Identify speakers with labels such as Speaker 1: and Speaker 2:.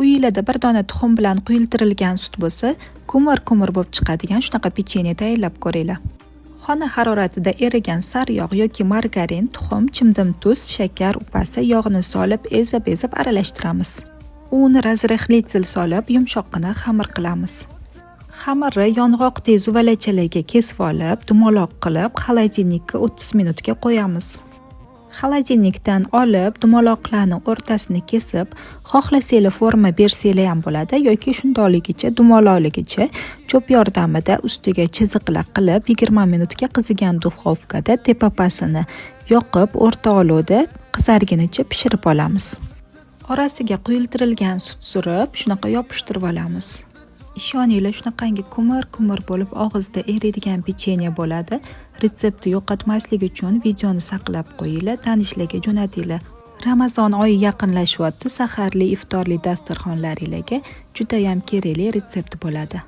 Speaker 1: Uyinglarda bir dona tuxum bilan quyultirilgan sut bo'lsa, ko'mir-ko'mir bo'lib chiqadigan shunaqa pechenye tayyorlab ko'ringlar. Xona haroratida erigan sariyog' yoki margarin, tuxum, chimdim tuz, shakar upasi, yog'ni solib, ezib-ezib aralashtiramiz. Un, разрыхлитель solib, yumshoqqina xamir qilamiz. Xamirni yong'oqdek zuvalachalarga kesib olib, dumaloq qilib, холодильник ka 30 minutga qo'yamiz. Холодильник dan olib, dumaloqlarni o'rtasini kesib, xohlasanglar forma bersanglar ham bo'ladi yoki shundoqligicha, dumaloqligicha cho'p yordamida ustiga chiziqlar qilib, 20 minutga qizigan duxovkada tepa pastini yoqib, o'rta olovda qizargunicha pishirib olamiz. Orasiga quyultirilgan sut surib, shunaqa yopishtirib olamiz. Ishoninglar, shunaqangi ko'mir-ko'mir bo'lib og'izda eriydigan pechenye bo'ladi. Retseptni yo'qotmaslik uchun videoni saqlab qo'yinglar, tanishlarga jo'natinglar. Ramazon oyi yaqinlashyapti, saharli, iftorli dasturxonlaringlarga judayam kerakli retsept bo'ladi.